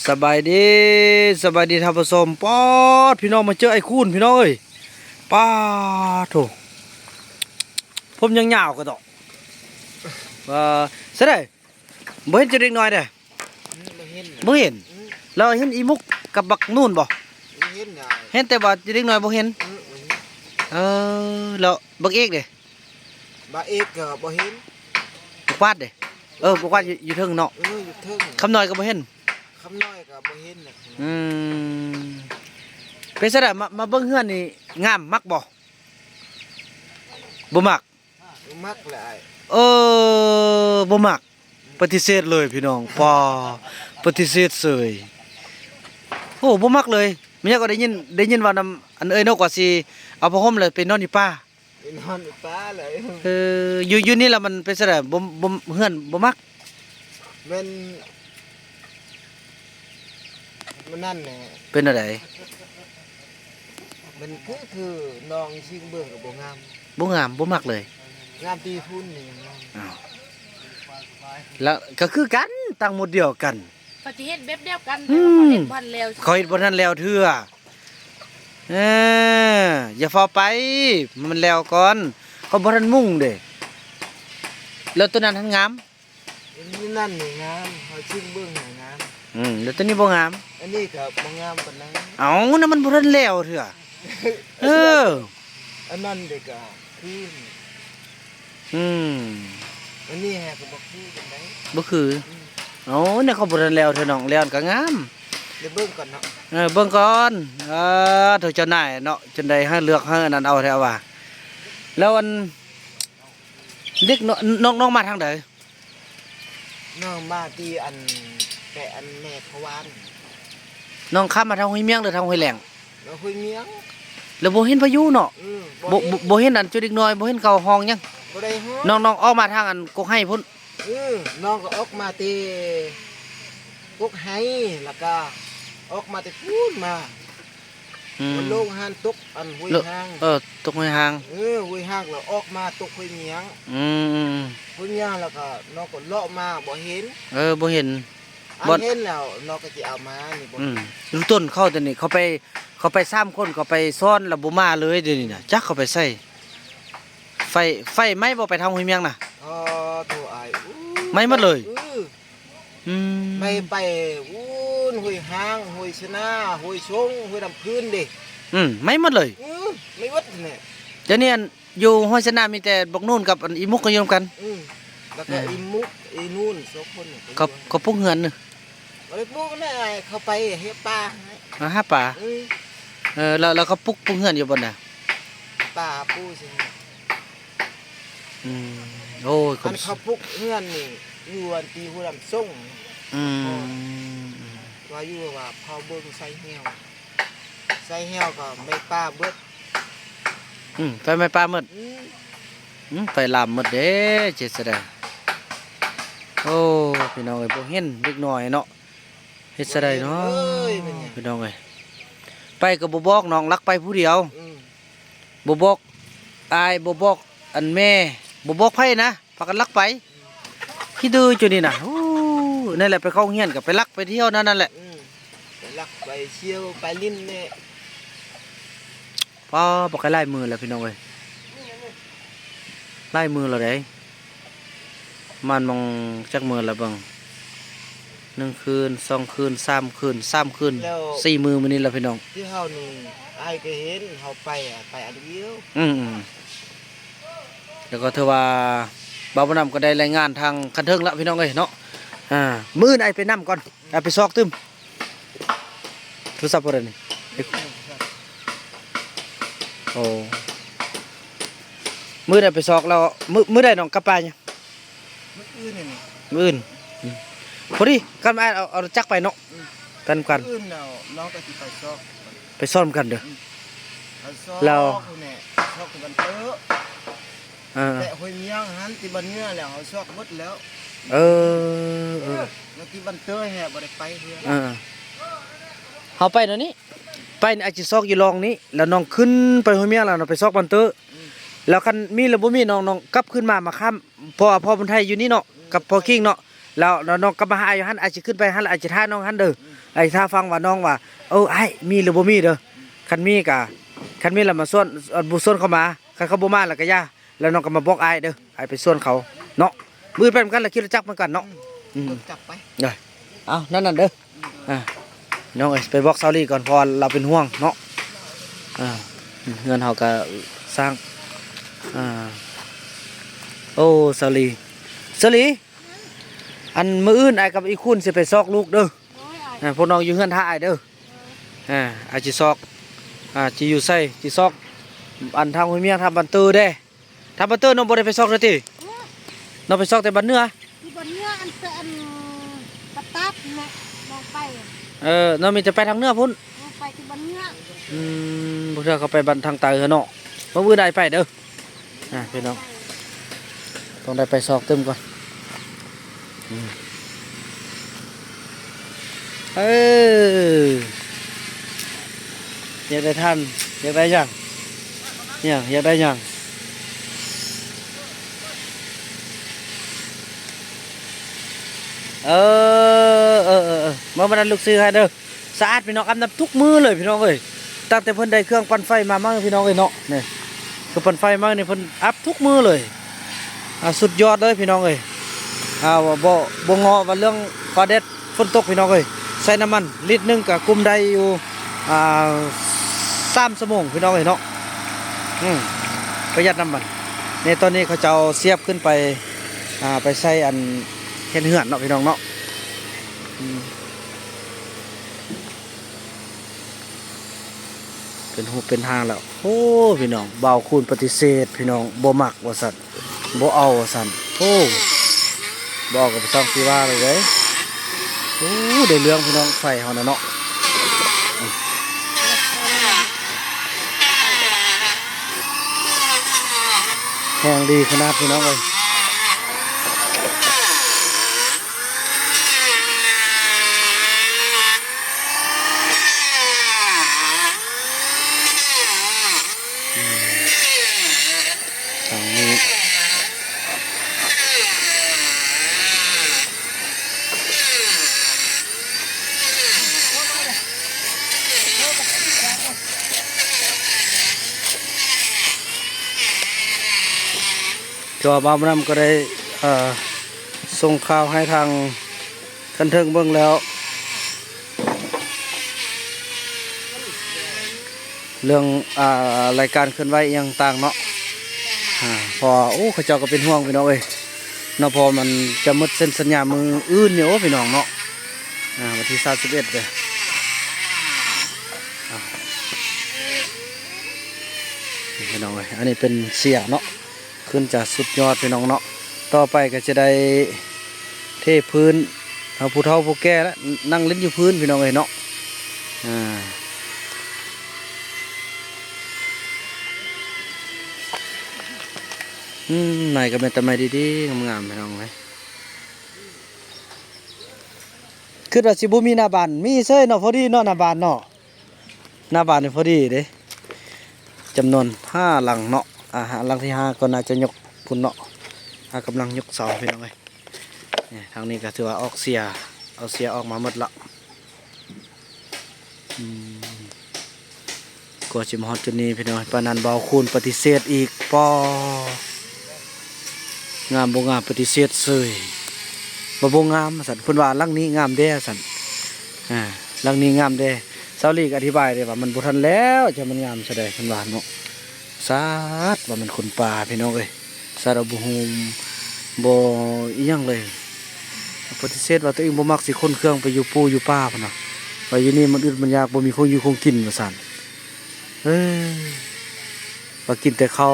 ສະບາຍດີ ສະບາຍດີທ່ານຜູ້ຊົມ. ປາດ ພີ່ນ້ອງ ມາເຈີໄອ້ຄູນ ພີ່ນ້ອງເອີຍ. ປາດໂທ້ ຜົມຍາວໆກະເຕາະ. ເອີ ໃສເດ ບໍ່ເຫັນເຈົ້າເດັກນ້ອຍເດ. ອືມ ບໍ່ເຫັນ ບໍ່ເຫັນ. ອືມ ລາວເຫັນອີມຸກກັບບັກນູນບໍ່? ບໍ່ເຫັນດາຍ. ເຫັນແຕ່ວ່າເດັກນ້ອຍບໍ່ເຫັນ. ອືມ ບໍ່ເຫັນ. ເອີ ແລ້ວບັກເອກເດ? ບັກເອກກໍບໍ່ເຫັນ. ບັກວາດເດ? ເອີ ບັກວາດຢູ່ ຢູ່ເທິງເນາະ. ເອີ ຢູ່ເທິງ. ຄຳນ້ອຍກໍບໍ່ເຫັນ. ຄຳນ້ອຍກໍບໍ່ເຫັນນະ. ອືມ ເປັນຈັ່ງໃດ ມາ ມາເບິ່ງເຮືອນນີ້ ງາມ ມັກບໍ່? ບໍ່ມັກ. ບໍ່ມັກແຫຼະອ້າຍ. ເອີ ບໍ່ມັກ. ປະຕິເສດເລີຍພີ່ນ້ອງ. ປາ ປະຕິເສດເສີຍ. ໂອ້ ບໍ່ມັກເລີຍ. ແມ່ນຫຍັງກໍໄດ້ຍິນ ໄດ້ຍິນວ່ານຳ ອັນເອື້ອຍນົກວ່າຊິເອົາຜ້າຫົ່ມແລ້ວໄປນອນຢູ່ປ່າ. ໄປນອນຢູ່ປ່າເລີຍ. ເອີ ຢູ່ ຢູ່ນີ້ລະມັນເປັນຈັ່ງໃດ? ບໍ່ ບໍ່ ເຮືອນບໍ່ມັກ. ແມ່ນ ມັນນັ້ນແຫຼະ. ເປັນແນວໃດ? ມັນຄື ຄືນ້ອງຊິງເບິ່ງກໍບໍ່ງາມ. ບໍ່ງາມ ບໍ່ມັກເລີຍ. ງາມແຕ່ພຸ້ນນີ້ງາມ. ອ້າວ ລະກໍຄືກັນ ຕັ້ງໝົດດຽວກັນ. ເຂົາຊິເຮັດແບບດຽວກັນ ອືມ ແຕ່ວ່າເຂົາເຮັດບໍ່ທັນແລ້ວ ເຂົາເຮັດບໍ່ທັນແລ້ວເທື່ອ. ເອີ ຢ່າຟ້າວໄປ ມັນແລ້ວກ່ອນ ເຂົາບໍ່ທັນມຸງເດ. ແລ້ວໂຕນັ້ນຫັ້ນງາມ. ອັນນີ້ນັ້ນນີ້ງາມ ເຮົາຊິງເບິ່ງຫັ້ນງາມ. ອືມ ແລ້ວໂຕນີ້ບໍ່ງາມ. ອັນນີ້ກໍບໍ່ງາມປານໃດ. ເອົ້າ ນັ້ນມັນບໍ່ທັນແລ້ວເທື່ອ. ເອີ ອັນນັ້ນເດກໍຄື ອືມ ອັນນີ້ແຮງກໍບໍ່ຄືກັນໄດ໋. ບໍ່ຄື. ອືມ ເອົ້າ ແນວເຂົາບໍ່ທັນແລ້ວເທື່ອນ້ອງ ແລ້ວກໍງາມ. ດຽວເບິ່ງກ່ອນເນາະ. ເອີ ເບິ່ງກ່ອນ. ເອີ ໂທ້ ເຈົ້ານາຍເນາະ ຈົນໄດ້ໃຫ້ເລືອກໃຫ້ອັນນັ້ນເອົາແທ້ວ່າ. ແລ້ວອັນ ເດັກນ້ອງ ນ້ອງ ນ້ອງມາທາງໃດ? ນ້ອງມາທີ່ອັນ ແປະອັນແມ່ຂະຫວານ. ນ້ອງຂ້າມມາທາງຫ້ວຍມຽງ ຫຼື ທາງຫ້ວຍແຫຼງ? ມາຫ້ວຍມຽງ. ແລ້ວບໍ່ເຫັນພາຍຸເນາະ. ອືມ ບໍ່ ບໍ່ ບໍ່ເຫັນອັນຈຸເດັກນ້ອຍ ບໍ່ເຫັນເຂົາຮ້ອງຫຍັງ. ບໍ່ໄດ້ຮ້ອງ. ນ້ອງ ນ້ອງອອກມາທາງອັນກົກໄຮ່ພຸ້ນ. ເອີ ນ້ອງກໍອອກມາແຕ່ກົກໄຮ່ ແລ້ວກໍອອກມາແຕ່ພຸ້ນມາ. ອືມ ລົງຫັ້ນຕົກອັນຫ້ວຍຮ່າງ. ເອີ ຕົກຫ້ວຍຮ່າງ. ເອີ ຫ້ວຍຮ່າງແລ້ວອອກມາຕົກຫ້ວຍມຽງ. ອືມ ອືມ ອືມ ຫ້ວຍມຽງແລ້ວກໍນ້ອງກໍເລາະມາບໍ່ເຫັນ. ເອີ ບໍ່ເຫັນ. ອັນ ບໍ່ເຫັນແລ້ວນ້ອງກໍຊິເອົາມານີ້ບໍ່. ອືມ ລູກຕົ້ນເຂົາຕົວນີ້ ເຂົາໄປ ເຂົາໄປສາມຄົນ ເຂົາໄປຊ້ອນແລ້ວບໍ່ມາເລີຍດຽວນີ້ນະ. ຈັກເຂົາໄປໃສ. ໄຟ ໄຟໄໝ້ບໍ່ໄປທາງຫ້ວຍມຽງນະ? ອໍ ໂທອ້າຍ ໄໝ້ໝົດເລີຍ. ອືມ ອືມ ໄໝ້ໄປພຸ້ນ ຫ້ວຍຮ່າງ ຫ້ວຍຊະນາ ຫ້ວຍຊົງ ຫ້ວຍນ້ຳພື້ນເດ. ອືມ ໄໝ້ໝົດເລີຍ. ອືມ ໄໝ້ໝົດແຫຼະ. ດຽວນີ້ອັນ ຢູ່ຫ້ວຍຊະນາມີແຕ່ບັກນູນກັບອັນອີມຸກກໍຢູ່ນຳກັນ. ອືມ ແລ້ວກໍ ເອີ ອີມຸກ ອີນູນ ສອງຄົນນີ້ ເຂົາ ເຂົາປຸກເຮືອນນະ. ບໍ່ໄດ້ປຸກນະ ເຂົາໄປຫາປາ. ມາຫາປາ. ອືມ ເອີ ແລ້ວ ແລ້ວເຂົາປຸກ ປຸກເຮືອນຢູ່ບ່ອນໃດ? ປາປູຊິ. ອືມ ໂອ້ຍ ອັນເຂົາປຸກເຮືອນນີ້ຢູ່ອັນທີ່ຫ້ວຍນ້ຳຊົງ. ອືມ ວ່າຢູ່ວ່າເຂົາເບິ່ງໃສ່ແຮ້ວ ໃສ່ແຮ້ວກໍໄໝ້ປ່າເບິດ. ອືມ ໄຟໄໝ້ປ່າໝົດ. ອືມ ອືມ ໄຟລາມໝົດເດ້ ເຈັດສະໄດ. ໂອ້ ພີ່ນ້ອງເອີຍ ບໍ່ເຫັນເດັກນ້ອຍເນາະ ເຮັດສະໄດເນາະ. ບໍ່ເຫັນເລີຍ ພີ່ນ້ອງເອີຍ ໄປກໍບໍ່ບອກນ້ອງ ລັກໄປຜູ້ດຽວ. ອືມ ບໍ່ບອກອ້າຍ ບໍ່ບອກອັນແມ່ ບໍ່ບອກໃຜນະ ພາກັນລັກໄປ. ອືມ ຂີ້ດື້ຈຸນີ້ນະ. ໂອ້ ນັ້ນແຫຼະ ໄປເຂົ້າໂຮງຮຽນກໍໄປລັກໄປທ່ຽວນັ້ນ ນັ້ນແຫຼະ. ອືມ ໄປລັກໄປທ່ຽວໄປຫຼິ້ນແຫຼະ. ປ້າ ບໍ່ໄກຫຼາຍມື້ແລ້ວພີ່ນ້ອງເອີຍ ຫຼາຍມື້ແລ້ວເດ້. ປະມານໝ່ອງຈັກມື້ລະເບິ່ງ ໜຶ່ງຄືນ ສອງຄືນ ສາມຄືນ ສາມຄືນ ແລ້ວ ສີ່ມື້ມື້ນີ້ລະພີ່ນ້ອງ. ທີ່ເຮົານີ້ ອ້າຍກໍເຫັນເຮົາໄປ ໄປອັນດຽວ. ອືມໆ ແລ້ວກໍຖືວ່າບ່າວບຸນນຳກໍໄດ້ລາຍງານທາງຂັ້ນເທິງລະພີ່ນ້ອງເອີຍເນາະ. ອ່າ ມື້ອື່ນອ້າຍໄປນຳກ່ອນ ອ້າຍໄປຊອກຕື່ມ. ໂທລະສັບບໍ່ໄດ້ນີ້. ໂອ້ ມື້ໃດໄປຊອກແລ້ວ ມື້ ມື້ໃດນ້ອງກັບປາຍ? ມື້ອື່ນນີ້. ມື້ອື່ນ. ອືມ ພໍດີກັນອ້າຍເອົາ ເອົາລົດຈັກໄປເນາະ. ອືມ ກັນກັນ ມື້ອື່ນແລ້ວນ້ອງກໍຊິໄປຊອກ ໄປຊອກນຳກັນເດີ. ອືມ ໄປຊອກ ແລ້ວ ພຸ້ນແຫຼະ ຊອກທີ່ບ້ານເຕີ. ເອີ ແຕ່ຫ້ວຍມຽງຫັ້ນ ທີ່ບ້ານເຫືອແລ້ວ ເຮົາຊອກໝົດແລ້ວ. ເອີ ເອີ ແລ້ວທີ່ບ້ານເຕີແຮະ ບໍ່ໄດ້ໄປເທື່ອ. ເອີ ເຮົາໄປແນວນີ້ ໄປນີ້ອາດຈະຊອກຢູ່ລ່ອງນີ້ ແລ້ວນ້ອງຂຶ້ນໄປຫ້ວຍມຽງ ແລ້ວນ້ອງໄປຊອກບ້ານເຕີ. ອືມ ແລ້ວຄັນມີແລ້ວບໍ່ມີ ນ້ອງ ນ້ອງກັບຄືນມາ ມາຄ້ຳ ເພາະວ່າພໍ່ບຸນໄທຢູ່ນີ້ເນາະ ອືມ ກັບພໍ່ຄິງເນາະ. ແລ້ວ ແລ້ວນ້ອງກັບມາຫາອ້າຍຢູ່ຫັ້ນ ອ້າຍຊິຂຶ້ນໄປຫັ້ນ ແລ້ວອ້າຍຊິຖ້ານ້ອງຫັ້ນເດີ. ອືມ ອ້າຍຖ້າຟັງວ່ານ້ອງວ່າ ເອີ ອ້າຍມີຫຼືບໍ່ມີເດີ. ຄັນມີກະ ຄັນມີລະມາຊວນ ເອີ ບໍ່ຊວນເຂົາມາ, ຄັນເຂົາບໍ່ມາລະກະຢ່າ, ລະນ້ອງກະມາບອກອ້າຍເດີ, ອ້າຍໄປຊວນເຂົາເນາະ. ມື້ອື່ນໄປນຳກັນລະ ຂີ່ລົດຈັກນຳກັນເນາະ. ອືມ ລົດຈັກໄປ ເອີ ເອົາ ນັ້ນນັ້ນເດີ. ອ່າ ນ້ອງເອີຍ ໄປບອກສາວລີກ່ອນ ເພາະວ່າລາວເປັນຫ່ວງເນາະ. ອ່າ ເຮືອນເຮົາກະສ້າງ ອ່າ ໂອ້ ສາວລີ ສາວລີ ອັນມື້ອື່ນອ້າຍກັບອີຄູນຊິໄປຊອກລູກເດີ. ອ່າ ພວກນ້ອງຢູ່ເຮືອນຖ້າອ້າຍເດີ. ອ່າ ອ້າຍຊິຊອກ ອ່າ ຊິຢູ່ໃສ ຊິຊອກ ອັນທາງຫ້ວຍມຽງ ທາງບ້ານຕື້ເດ້. ທາງບ້ານເຕີນ້ອງບໍ່ໄດ້ໄປຊອກເລີຍຕິ? ນ້ອງໄປຊອກແຕ່ບ້ານເໜືອ? ທີ່ບ້ານເໜືອ ອັນ ອັນປະຕັບເນາະ ນ້ອງໄປ. ເອີ ນ້ອງມີແຕ່ໄປທາງເໜືອພຸ້ນ? ນ້ອງໄປທີ່ບ້ານເໜືອ. ອືມ ບາງເທື່ອເຂົາໄປບ້ານທາງໃຕ້ເນາະ. ມື້ອື່ນອ້າຍໄປເດີ. ອ່າ ພີ່ນ້ອງ ຕ້ອງໄດ້ໄປຊອກຕື່ມກ່ອນ. ອືມ ເອີ ຢາກໄດ້ທ່ານ ຢາກໄດ້ຫຍັງ? ຫຍັງ? ຢາກໄດ້ຫຍັງ? ເອີ ເອີ ເອີ ເອີ ມາ ມານັ້ນລູກຊື້ໃຫ້ເດີ. ສະອາດພີ່ນ້ອງ ອາບນ້ຳທຸກມື້ເລີຍພີ່ນ້ອງເອີຍ. ຕັ້ງແຕ່ເພິ່ນໄດ້ເຄື່ອງປັ່ນໄຟມາໃໝ່ພີ່ນ້ອງເອີຍເນາະ. ນີ້ ເຄື່ອງປັ່ນໄຟໃໝ່ນີ້ເພິ່ນອາບທຸກມື້ເລີຍ. ອ່າ ສຸດຍອດເລີຍພີ່ນ້ອງເອີຍ. ອ່າ ບໍ່ ບໍ່ ບໍ່ງໍວ່າເລື່ອງຟ້າແດດຝົນຕົກພີ່ນ້ອງເອີຍ. ໃສ່ນ້ຳມັນລິດໜຶ່ງກະກຸມໄດ້ຢູ່ ອ່າ ສາມຊົ່ວໂມງພີ່ນ້ອງເອີຍເນາະ. ອືມ ປະຢັດນ້ຳມັນ. ໃນຕອນນີ້ເຂົາເຈົ້າສຽບຂຶ້ນໄປ ອ່າ ໄປໃສ່ອັນເຮັດເຮືອນເນາະພີ່ນ້ອງເນາະ. ອືມ ເປັນຮູບເປັນຮ່າງແລ້ວ. ໂອ້ ພີ່ນ້ອງ ບ່າວຄູນປະຕິເສດພີ່ນ້ອງ ບໍ່ມັກວ່າຊັ້ນ ບໍ່ເອົາວ່າຊັ້ນ. ໂອ້ ບໍ່ເອົາກະບໍ່ຕ້ອງຊິວ່າເລີຍເດ້. ໂອ້ ໄດ້ເລື່ອງພີ່ນ້ອງ ໄຟເຮົານະເນາະ. ແຮງດີຂະໜາດພີ່ນ້ອງເອີຍ. ທາງນີ້ ເຈົ້າບ່າວບຸນນຳກະໄດ້ ເອີ ສົ່ງຂ່າວໃຫ້ທາງ ຄັນເທິງເບິ່ງແລ້ວ ເລື່ອງ ອ່າ ລາຍການເຄື່ອນໄຫວອີ່ຫຍັງຕ່າງເນາະ. ອ່າ ເພາະວ່າ ໂອ້ ເຂົາເຈົ້າກະເປັນຫ່ວງພີ່ນ້ອງເອີຍເນາະ. ເພາະວ່າມັນຈະໝົດເສັ້ນສັນຍາມື້ອື່ນນີ້ ໂອ້ ພີ່ນ້ອງເນາະ. ອ່າ ວັນທີສາມສິບເອັດເດີ. ອ່າ ພີ່ນ້ອງເອີຍ ອັນນີ້ເປັນເສຍເນາະ. ຂຶ້ນຈະສຸດຍອດພີ່ນ້ອງເນາະ. ຕໍ່ໄປກະຈະໄດ້ເທພື້ນ ເອົາຜູ້ເຖົ້າຜູ້ແກ່ລະ ນັ່ງຫຼິ້ນຢູ່ພື້ນພີ່ນ້ອງເອີຍເນາະ. ອ່າ ອືມ ໃໝ່ກະແມ່ນແຕ່ໃໝ່ດີໆ ງາມໆ ພີ່ນ້ອງເອີຍ. ຄິດວ່າຊິບໍ່ມີໜ້າບ້ານ ມີເສີຍເນາະ ພໍດີເນາະ ໜ້າບ້ານເນາະ. ໜ້າບ້ານນີ້ພໍດີເດ້ ຈຳນວນຫ້າຫຼັງເນາະ. ອ່າ ຫຼັງທີຫ້າກະໜ້າຈະຍົກພຸ້ນເນາະ. ອ່າ ກຳລັງຍົກເສົາພີ່ນ້ອງເອີຍ. ນີ້ ທາງນີ້ກະຖືວ່າອອກເສຍ ເອົາເສຍອອກມາໝົດລະ. ອືມ ກວ່າຊິມາຮອດຈຸດນີ້ພີ່ນ້ອງ ປານນັ້ນ ບ່າວຄູນປະຕິເສດອີກ. ປໍ ງາມບໍ່ງາມປະຕິເສດເສີຍ ວ່າບໍ່ງາມວ່າຊັ້ນ. ເພິ່ນວ່າຫຼັງນີ້ງາມແດ່ວ່າຊັ້ນ. ອ່າ ຫຼັງນີ້ງາມແດ່. ສາວລີກະອະທິບາຍເດ້ວ່າ ມັນບໍ່ທັນແລ້ວ ຈະມັນງາມຊະໃດ ເພິ່ນວ່າເນາະ. ສາດ ວ່າແມ່ນຄົນປ່າພີ່ນ້ອງເອີຍ. ສາດເອົາບໍ່ໂຮມ ບໍ່ອີ່ຫຍັງເລີຍ. ປະຕິເສດວ່າຕົວເອງບໍ່ມັກ ຊິຂົນເຄື່ອງໄປຢູ່ປູ່ຢູ່ປ່າພຸ້ນນະ. ວ່າຢູ່ນີ້ມັນອຶດມັນຢາກ ບໍ່ມີຂອງຢູ່ຂອງກິນວ່າຊັ້ນ. ເອີ ວ່າກິນແຕ່ເຂົ້າ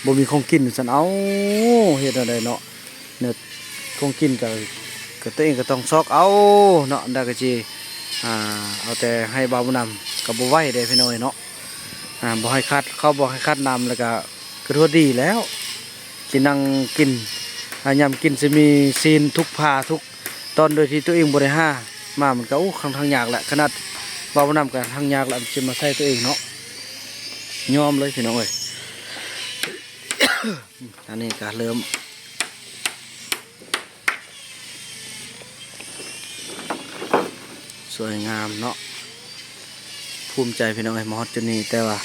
ບໍ່ມີຂອງກິນວ່າຊັ້ນ. ເອົ້າ ເຮັດແນວໃດເນາະ. ແນວຂອງກິນກະ ກະຕົວເອງກະຕ້ອງຊອກເອົາເນາະ. ແລ້ວກະຊິ ອ່າ ເອົາແຕ່ໃຫ້ບ່າວບຸນນຳ ກະບໍ່ໄຫວເດ້ພີ່ນ້ອງເອີຍເນາະ. ອ່າ ບໍ່ໃຫ້ຂາດເຂົ້າ ບໍ່ໃຫ້ຂາດນ້ຳ ແລ້ວກະ ກະຖືວ່າດີແລ້ວ ຊິນັ່ງກິນ ອ່າ ຍາມກິນຊິມີຊີ້ນທຸກພາທຸກຕອນ ໂດຍທີ່ຕົວເອງບໍ່ໄດ້ຫາມາ. ມັນກະ ໂອ້ ຄ່ອນຂ້າງຍາກແຫຼະ. ຂະໜາດບ່າວບຸນນຳກະທັງຍາກລະ ຊິມາໃສ່ຕົວເອງເນາະ. ຍອມເລີຍພີ່ນ້ອງເອີຍ. ອັນນີ້ກະເລີ່ມ ໂຊ ສວຍງາມເນາະ ພູມໃຈພີ່ນ້ອງເອີຍ ມາຮອດຈຸດນີ້ ແຕ່ວ່າ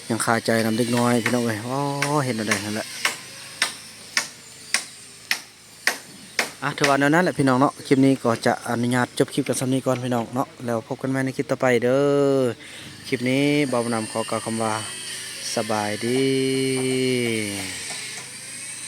ຍັງຄາໃຈນຳເດັກນ້ອຍພີ່ນ້ອງເອີຍ. ໂອ້ ເຮັດແນວໃດຫັ້ນແຫຼະ. ອ່ະ ຖືວ່າແນວນັ້ນແຫຼະພີ່ນ້ອງເນາະ. ຄລິບນີ້ກໍຈະອະນຸຍາດຈົບຄລິບກັນສ່ຳນີ້ກ່ອນພີ່ນ້ອງເນາະ ແລ້ວພົບກັນໃໝ່ໃນຄລິບຕໍ່ໄປເດີ້. ຄລິບນີ້ບ່າວບຸນນຳຂໍກ່າວຄຳວ່າ ສະບາຍດີ.